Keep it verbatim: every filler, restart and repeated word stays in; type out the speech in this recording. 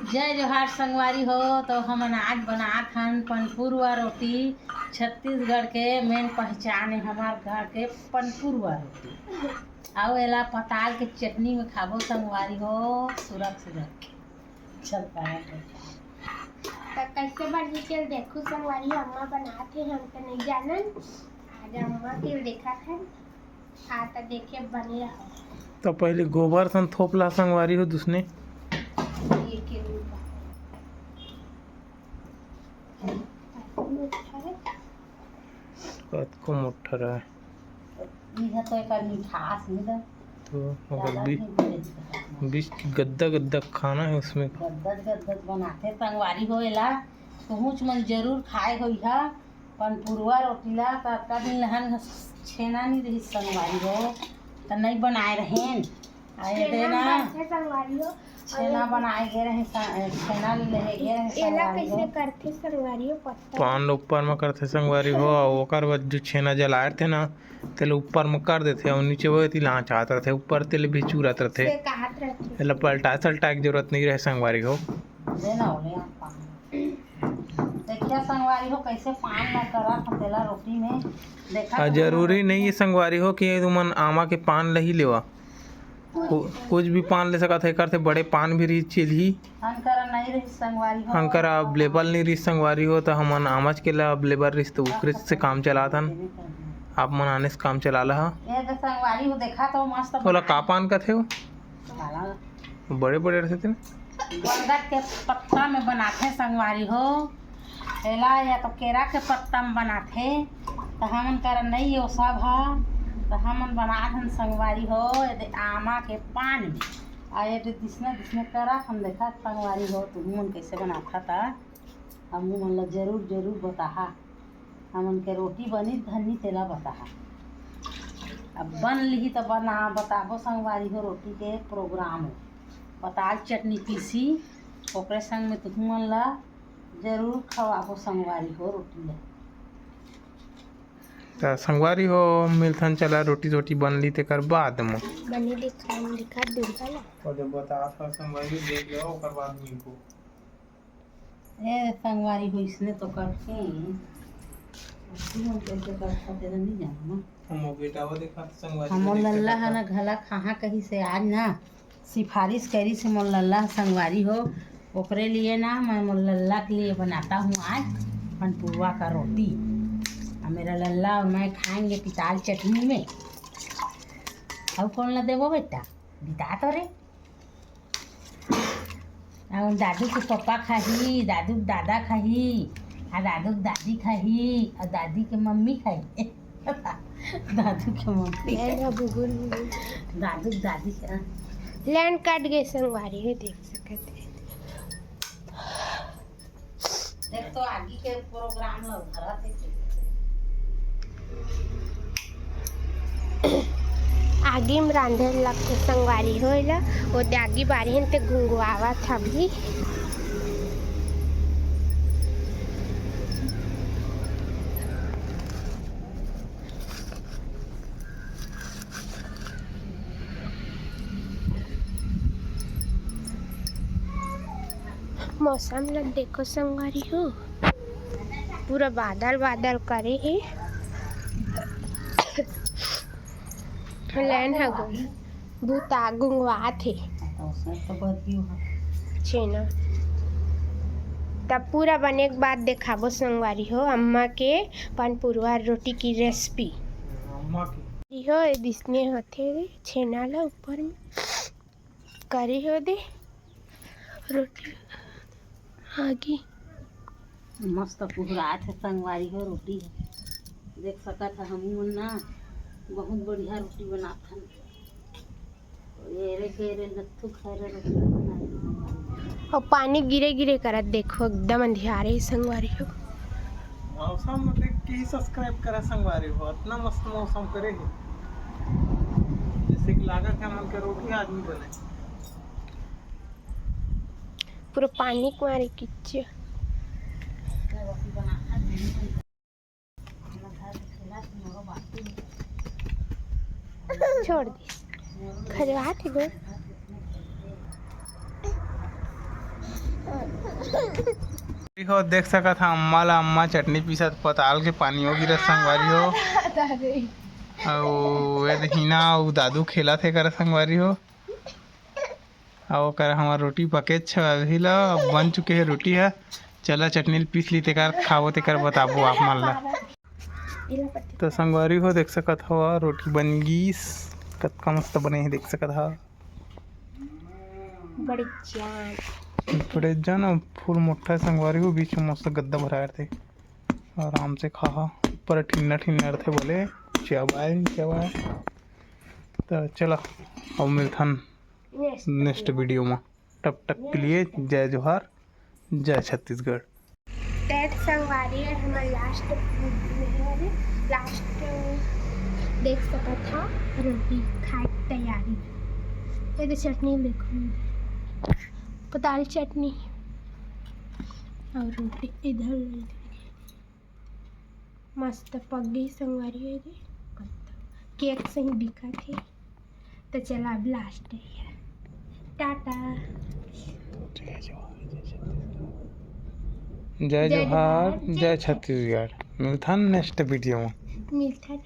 जय जोहार संगवारी हो। तो हमन आज बनात हन पनपुरवा रोटी। छत्तीसगढ़ के मेन पहचान है हमार घर के पनपुरवा रोटी। आओ एला पताल के चटनी में खाबो संगवारी हो, सुरक सुरक। चल पाया तो। तो कैसे बन रही चल देखो संगवारी, अम्मा बनाते हैं, हम तो नहीं जानन। आज अम्मा के देखा था। हाँ, तो देखे बने रहो। तो पहले गोबर सन थोपला संगवारी हो दुसने। ये के रूप। कतको मोटा रहे। इधर तो एक मिठास नहीं दे। तो मगर ज्यादा भी नहीं बोले। बीच गद्दा गद्दा खाना है उसमें। गद्दा गद्दा बनाते संगवारी हो एला। तुहुच मन जरूर खाए हो इहा। पनपुरवा रोटी ला कतका दिन लहन छेना नहीं रही संगवारी हो, त नहीं बनाए रहेन। आ ये छेना देना, बनथे संगवारी हो। छेना बनाए गे रहे स-, छेना ले गे रहे एला संगवारी हो। कैसे करथे संगवारी हो पत्ता? पान ल ऊपर म करथे संगवारी हो, अउ ओकर बाद जो छेना जलाए रथे ना, तेला ऊपर म कर देथे, अउ नीचे वो एती लांचात रथे, ऊपर तेल भी चूरत रथे। से कहत रथे। एला पलटाए सलटाए के जरूरत नहीं रहे संगवारी हो। देना हो ले आप पान। देखिए संगवारी हो, कैसे पान ला करत हम तेला रोटी में। देखा आ, तो जरूरी नहीं है संगवारी हो कि तुमन आमा के पान ल ही लेवा। कु-, कुछ भी पान ले सकत है, एकर से बड़े पान भी रही चलही। हंकर नहीं रही संगवारी हो। हंकर अब लेबल नहीं रही संगवारी हो, तो हमन आमच के ला अब लेबल रही तो ओकरे से काम चलात हन। आप मन आने से काम चला ला हा। ये तो संगवारी हो, देखा तो मस्त ओला का बनाए। पान कथे हो? काला। बड़े बड़े रहते थे ना। बरगद के पत्ता में बनाथे संगवारी हो, एला या तो केरा के पत्ता में बनाथे, त हमन करा नहीं ओ सब ह, त हमन बनाथन संगवारी हो, एदे आमा के पान में। आ एदे दिसने दिसने करा हम देखा संगवारी हो, तुहू मन कैसे बनाथा त हमू मन ला जरूर जरूर बताहा। हमन के रोटी बनी धनी तेला बताहा। अब बन लिही त बना बताबो संगवारी हो रोटी के प्रोग्राम। पताल चटनी पीसी, ओकरे संग में तुहू मन ला जरूर खवाबो संगवारी हो रोटी ला। त संगवारी हो मिलथन चला रोटी रोटी बन ली तेकर बाद म। बनी दिखा दिखा दूंगा ना। और जब बता था संगवारी देख लो ओकर बाद मिलबो। ए संगवारी हो इसने तो करथे। तुम कैसे करथा तेरा नहीं जाना ना। हम वो बेटा वो देखा था संगवारी हमर को देख लल्ला सकता है ना। घला कहाँ कहीं से आज ना सिफारिश करी से मोर लल्ला संगवारी हो, ओकरे लिए ना मैं मोर लल्ला के लिए बनाता हूँ आज पनपुरवा का रोटी। और मेरा लल्ला और मैं खाएंगे पिताल चटनी में। और कौन ला देबो बेटा? बिता तो रे। अउ दादू के पप्पा खाही, दादू के दादा खाही, आ दादू के दादी खाही, आ दादी के मम्मी खाही। दादू के मम्मी खाही। दादू के दादी खाही। लाइन कट गे संगवारी हो, देख सकत हे। देख तो आगी के प्रोग्राम ल धरत हे। आगी म रांधे ल लगथे संगवारी हो एला, ओदे आगी बारिहन ते गुंगवावत हबही। मौसम ल देखो संगवारी हो, पूरा बादल बादल करे हे। लाइन ह गो-, भूता गुंगवात हे। छेना। तब पूरा बने के बाद देखाबो संगवारी हो अम्मा के पनपुरवा रोटी की रेसिपी। अम्मा की। हो, ए दिसने होथे छेना ला ऊपर में। करे हो दे रोटी आगी। मस्त कुहरात हे संगवारी हो रोटी ह। देख सकत ह हमू मन ना बहुत बढ़िया रोटी बनात हन। एरे के एरे नत्थु खैरे रोटी बनाई। और पानी गिरे गिरे करत देखो एकदम अंधियारे हे संगवारी हो। मौसम देख के ही सब्सक्राइब करा संगवारी हो, इतना मस्त मौसम करे हे। जैसे कि लागत हे हमन के रोटी आज नहीं बने। पूरा पानी के मारे किच्चे। छोड़ दे। खजवात हे गो। हो, देख सकत हा अम्मा ला, अम्मा चटनी पीसत, पताल के पानी हो गिरत संगवारी हो। अउ ये दे हिना अउ दादू खेलत हे कर संगवारी हो। अउ ओकर हमर रोटी पकेच हे अभी ला, अब बन चुके हे रोटी ह। चला चटनी ल पीस ली, तेकर खाबो, तेकर बताबो आप मन ला। तो संगवारी हो, देख सकत हवा, रोटी बन गीस, कतका मस्त बने हे, देख सकत हा। बड़े जान। बड़े जान, फुल मोटा संगवारी हो, बीच में मस्त गद्दा भराए रथे, आराम से खाहा। ऊपर ठिन्ना ठिन्ना रथे, बोले चबाए चबाए। तो चला, अब मिलथन नेक्स्ट वीडियो में। तब तक के लिए जय जोहार, जय छत्तीसगढ़। टेट संगवारी है हमारे लास्ट में है, लास्ट देख सकत हा, रोटी खाए के तैयारी। ये तो चटनी देखो, पताल चटनी और रोटी इधर मस्त पक गई संगवारी है जी, केक सही दिखत हे। तो चला अब लास्ट है, टाटा। जय जोहार, जय छत्तीसगढ़। मिलथन नेक्स्ट वीडियो में। मिलथन।